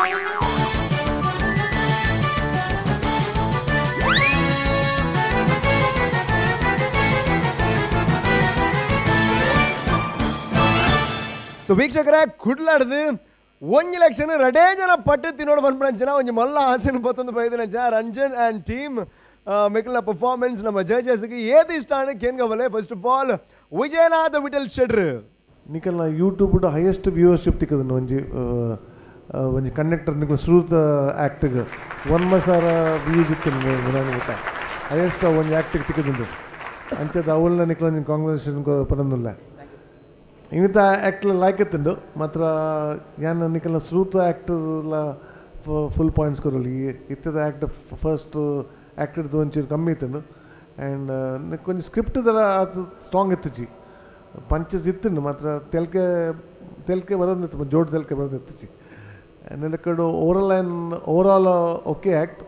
So ವೀಕ್ಷಕರೇ ಕುಡ್ಲಾಡ್ದು ಒಂಜಿ ಲಕ್ಷನ ರಡೇ ಜನ ಪಟ್ಟು ತಿನ್ನೋಡು ಬಂದ್ಬಿಡಂಚನ ಒಂಜಿ ಮಲ್ಲ ಆಸೆನ ಪತ್ತೊಂದು ಬೈದಿನಂಚ ರಂಜನ್ ಆ್ಯಂಡ್ ಟೀಮ್ ಮೆಕ್ಲ ಪರ್ಫಾರ್ಮೆನ್ಸ್ ನಮ್ಮ ಜಡ್ಜಸ್ಗೆ ಏದು ಇಷ್ಟ ಅಂದ್ರೆ ಕೇನ್ಗವಲೆ. First of all Vijayanatha Vittal ಶೆಟ್ರು ನಿಕಲ್ನ YouTube highest viewership ತಿಕ್ಕದನ್ನು ಒಂಜಿ ಒಂಜಿ ಕಂಡಕ್ಟರ್ ನಿಕಲ್ ಸುರುತ ಆ್ಯಕ್ಟಿಗೆ 1,000 ವ್ಯೂಸ್ ಇತ್ತು ಗೊತ್ತಾ ಹೈಯೆಸ್ಟ್ ಒಂಜಿ ಆ್ಯಕ್ಟಿಗೆ ತಿಕ್ಕದುಂಡು ಅಂಚದ ಅವಳನ್ನ ನಿಕಲ್ ಒಂಜಿ ಕಾಂಗ್ರೆಸ್ ಪಡೊಂದುಲ್ಲ ಇನ್ನಿತ ಆ್ಯಕ್ಟ್ಲ ಲೈಕ್ ಇತ್ತುಂಡು ಮಾತ್ರ ಯಾನ್ ನಿಕಲ್ನ ಸುರುತ ಆ್ಯಕ್ಟರ್ಲ ಫುಲ್ ಪಾಯಿಂಟ್ಸ್ ಕೊರಲಿ ಇತ್ತದ act first ಆ್ಯಕ್ಟರ್ದು ಒಂಚೂರು ಕಮ್ಮಿ ಇತ್ತುಂಡು ಆ್ಯಂಡ್ ಕೊಂಚ ಸ್ಕ್ರಿಪ್ಟ್ದೆಲ್ಲ ಅದು ಸ್ಟ್ರಾಂಗ್ ಇತ್ತುಜಿ ಪಂಚಸ್ ಇತ್ತುಂಡು ಮಾತ್ರ ತೆಲ್ಕೆ ತೆಲ್ಕೆ ಬರೋದಿತ್ತು ಜೋಡ್ ತೆಲ್ಕೆ ಬರೋದಿತ್ತುಜಿ ನೆಲಕಡು overall and overall okay act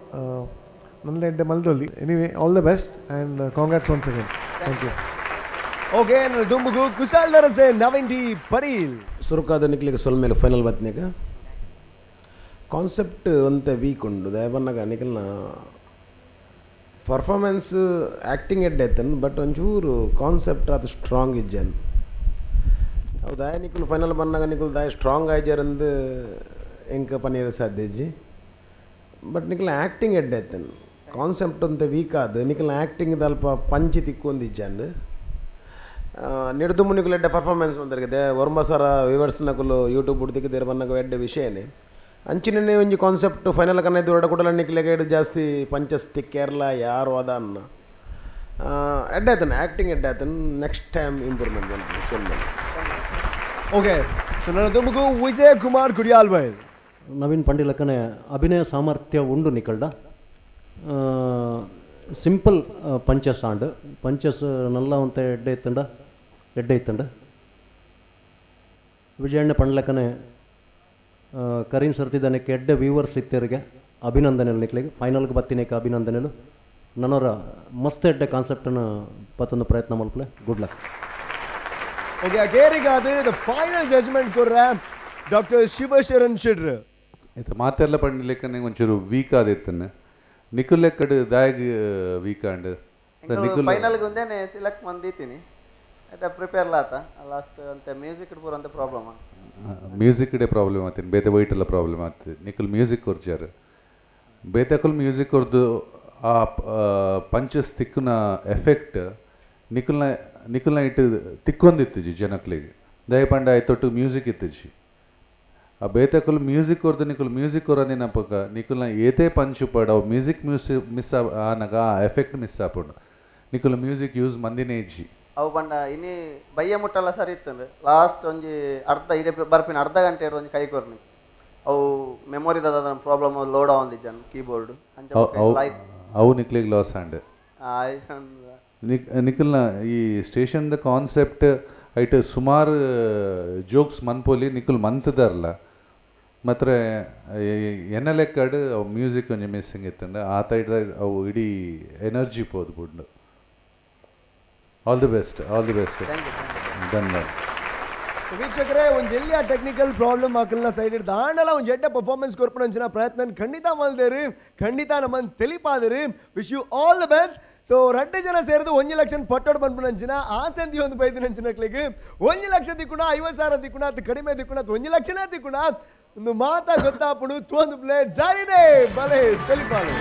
ನನ್ನ ಎಡ್ಡೆ ಮಲ್ದೊಲ್ಲಿ. Anyway all the best and congrats once again. Thank you. Okay ದುಂಬುಗು Kushal ನರಸೆ Naveen D Padil ಸುರುಕಾದ ನಿಕ್ಲಿಗೆ ಸೊಲ್ ಮೇಲೆ ಫೈನಲ್ ಬತ್ನಿಗ ಕಾನ್ಸೆಪ್ಟ್ ಒಂತೆ ವೀಕ್ ಉಂಡು ದಯಬನ್ನಾಗ ನಿಕಲ್ನ ಪರ್ಫಾರ್ಮೆನ್ಸ್ ಆ್ಯಕ್ಟಿಂಗ್ ಎಡ್ಡೆ ಐತನ್ ಬಟ್ ಒಂಚೂರು ಕಾನ್ಸೆಪ್ಟ್ ಅದು ಸ್ಟ್ರಾಂಗ್ ಇಜ್ಜನ್ ಅವು ದಾಯ ನಿಕುಲು ಫೈನಲ್ ಬಂದಾಗ ನಿಕುಲು ದಾಯ ಸ್ಟ್ರಾಂಗ್ ಆಯ್ಜಾರಂದು ಎಂಕ ಪನ್ನೀರ್ ಸಾಧ್ಯ ಇಜ್ಜಿ ಬಟ್ ನಿಕಲ್ನ ಆ್ಯಕ್ಟಿಂಗ್ ಎಡ್ಡೆ ಐತನ್ ಕಾನ್ಸೆಪ್ಟ್ ಅಂತ ವೀಕ್ ಆದ ನಿಕಲ್ನ ಆ್ಯಕ್ಟಿಂಗ್ ಅಲ್ಪ ಪಂಚಿ ತಿಕ್ಕೊಂದಿಜ್ಜಂಡು ನಿಡ್ದು ನಿಕುಲು ಎಡ್ಡೆ ಪರ್ಫಾರ್ಮೆನ್ಸ್ ಬಂದರಿಗೆ ಒರ್ಮ ಸಾವಿರ ವ್ಯೂವರ್ಸ್ ನಕುಲು ಯೂಟ್ಯೂಬ್ ಹುಡ್ದಿಕ್ಕೆ ದೇರ್ ಬಂದಾಗ ಎಡ್ಡೆ ವಿಷಯನೇ ಅಂಚಿನೇ ಒಂಜಿ ಕಾನ್ಸೆಪ್ಟ್ ಫೈನಲ್ ಕನ್ನ ದೊಡ್ಡ ಕೂಡಲ ನಿಕ್ಲೆಗೆ ಜಾಸ್ತಿ ಪಂಚಸ್ತಿ ಕೇರಳ ಯಾರು ಅದ ಅನ್ನ ಎಡ್ಡೆ ಆಯ್ತಾನೆ ಆ್ಯಕ್ಟಿಂಗ್ ಎಡ್ಡೆ ಆಯ್ತಾನೆ next time improvement ಬಂತು. ಓಕೆ ಸೊ ನನ್ನ ದುಂಬುಗು ವಿಜಯ್ ಕುಮಾರ್ ಕುಡಿಯಾಲ್ ಬೈ ನವೀನ್ ಪಂಡಿಲಕ್ಕನೆ ಅಭಿನಯ ಸಾಮರ್ಥ್ಯ ಉಂಡು ನಿಕಲ್ಡ simple punches and punches ನಲ್ಲ ಅಂತ ಎಡ್ಡೆ ಇತ್ತಂಡ ಎಡ್ಡೆ ಇತ್ತಂಡ ವಿಜಯಣ್ಣ ಪಂಡ್ಲಕ್ಕನೆ ಕರೀನ್ ಸರ್ತಿದ್ದಾನಕ್ಕೆ ಎಡ್ಡೆ ವ್ಯೂವರ್ಸ್ ಇತ್ತರಿಗೆ ಅಭಿನಂದನೆಲು ನಿಕ್ಲಿಗೆ ಫೈನಲ್ಗೆ ಬತ್ತಿನೇಕ ಅಭಿನಂದನೆಲು ನನ್ನವರ ಮಸ್ತ್ ಎಡ್ಡೆ ಕಾನ್ಸೆಪ್ಟನ್ನು ಪತ್ತೊಂದು ಪ್ರಯತ್ನ ಮಲ್ಪಲೆ. Good luck. Okay ಅಗೇರಿಗಾದ the final judgment ಕೊರ್ರ doctor Shivasharan ಶೆಟ್ರು. ಇತ್ತ ಮಾತೆಲ್ಲ ಪಂಡಿಲೆಕ್ಕನೆ ಒಂಚೂರು ವೀಕ್ ಆದಿತ್ತನೆ ನಿಕುಲ್ ಲೆಕ್ಕಡ್ ದಾಯಗ್ ವೀಕ್ ಆಂಡ್ ನಿಕುಲ್ ಫೈನಲ್ಗೆ ಒಂದೇನೆ ಸೆಲೆಕ್ಟ್ ಮಂದಿತೀನಿ ಅದ ಪ್ರಿಪೇರ್ ಲಾತ ಲಾಸ್ಟ್ ಅಂತ ಮ್ಯೂಸಿಕ್ ಪೂರ ಅಂತ ಪ್ರಾಬ್ಲಮ್ ಮ್ಯೂಸಿಕ್ ಇಡೆ ಪ್ರಾಬ್ಲಮ್ ಆತೀನಿ ಬೇತೆ ವೈಟ್ ಎಲ್ಲ ಪ್ರಾಬ್ಲಮ್ ಆಗ್ತದೆ. ನಿಕುಲ್ ಮ್ಯೂಸಿಕ್ ಕೊರ್ಚಾರು ಬೇತೆಕುಲ್ ಮ್ಯೂಸಿಕ್ ಕೊರ್ದು ಆ ಪಂಚಸ್ ತಿಕ್ಕುನ ಎಫೆಕ್ಟ್ ನಿಕುಲ್ನ ನಿಕುಲ್ನ ಇಟ್ಟು ತಿಕ್ಕೊಂದಿತ್ತುಜಿ ಜನಕ್ಲಿಗೆ ದಯಪಂಡ ಆಯ್ತೊಟ್ಟು ಮ್ಯೂಸಿಕ್ ಇತ್ತುಜಿ ಆ ಬೇತೆಕುಲ್ ಮ್ಯೂಸಿಕ್ ಕೊರ್ದು ನಿಕುಲ್ ಮ್ಯೂಸಿಕ್ ಕೊರಂದಿನ ಪಕ್ಕ ನಿಕುಲ್ನ ಏತೇ ಪಂಚು ಪಡ ಅವು ಮ್ಯೂಸಿಕ್ ಮಿಸ್ ಆನಾಗ ಆ ಎಫೆಕ್ಟ್ ಮಿಸ್ ಆಪುಂಡು ನಿಕುಲ್ ಮ್ಯೂಸಿಕ್ ಯೂಸ್ ಮಂದಿನೇ ಇಜ್ಜಿ ಅವು ಬಂಡ ಇನಿ ಬಯ್ಯ ಮುಟ್ಟಲ್ಲ ಸರಿ ಇತ್ತಂದ್ರೆ ಲಾಸ್ಟ್ ಒಂಜಿ ಅರ್ಧ ಇಡೀ ಬರ್ಪಿನ ಅರ್ಧ ಗಂಟೆ ಒಂಜಿ ಕೈ ಕೊರ್ನಿ ಅವು ಮೆಮೊರಿದ ಪ್ರಾಬ್ಲಮ್ ಲೋಡ್ ಆವೊಂದಿಜ್ಜನ್ ಕೀಬೋರ್ಡ್ ಅವು ನಿಕ್ಲಿಗೆ ಲಾಸ್ ಆಂಡ್ ನಿಕಲ್ನ ಈ ಸ್ಟೇಷನ್ದ ಕಾನ್ಸೆಪ್ಟ್ ಐಟ್ ಸುಮಾರು ಜೋಕ್ಸ್ ಮನ್ಪೋಲಿ ನಿಕುಲ್ ಮಂತದಾರಲ್ಲ ಮಾತ್ರ ಎನ್ನ ಲೆಕ್ಕಡ್ ಅವು ಮ್ಯೂಸಿಕ್ ಒಂಜಿ ಮಿಸ್ಸಿಂಗ್ ಇತ್ತಂದ್ರೆ ಆ ತೈಡ್ ಅವು ಇಡೀ ಎನರ್ಜಿ ಪೋದು ಬುಡ್ಡು. All the best, all the best. ಧನ್ಯವಾದ. ವೀಕ್ಷಕರೇ ಒಂದು ಎಲ್ಲಿಯ ಟೆಕ್ನಿಕಲ್ ಪ್ರಾಬ್ಲಮ್ ಹಾಕಲ್ಲ ಸೈಡ್ ಹಿಡ್ದು ಆಂಡಲ ಒಂದು ಎಡ್ಡ ಪರ್ಫಾರ್ಮೆನ್ಸ್ ಕೊರ್ಪಣಂಚಿನ ಪ್ರಯತ್ನ ಖಂಡಿತ ಮಲ್ದೇರಿ ಖಂಡಿತ ನಮ್ಮನ್ನು ತಿಳಿಪಾದಿರಿ. Wish you all the best. So ರಡ್ಡು ಜನ ಸೇರಿದು 1 ಲಕ್ಷ ಪಟ್ಟೋಡು ಬಂದ್ಬಿಡಂಚಿನ ಆಸಂತಿ ಒಂದು ಬೈದಿನಂಚಿನಕ್ಲಿಗೆ 1 ಲಕ್ಷ ದಿಕ್ಕುಣ 50,000 ದಿಕ್ಕುಣ ಅದು ಕಡಿಮೆ ದಿಕ್ಕುಣ ಅದು 1 ಲಕ್ಷನೇ ದಿಕ್ಕುಣ ಒಂದು ಮಾತಾ ಗೊತ್ತಾಪುಡು ತೊಂದು ಪ್ಲೇ ಜಾರಿನೇ ಬಲೆ ತಿಳಿಪಾಲು.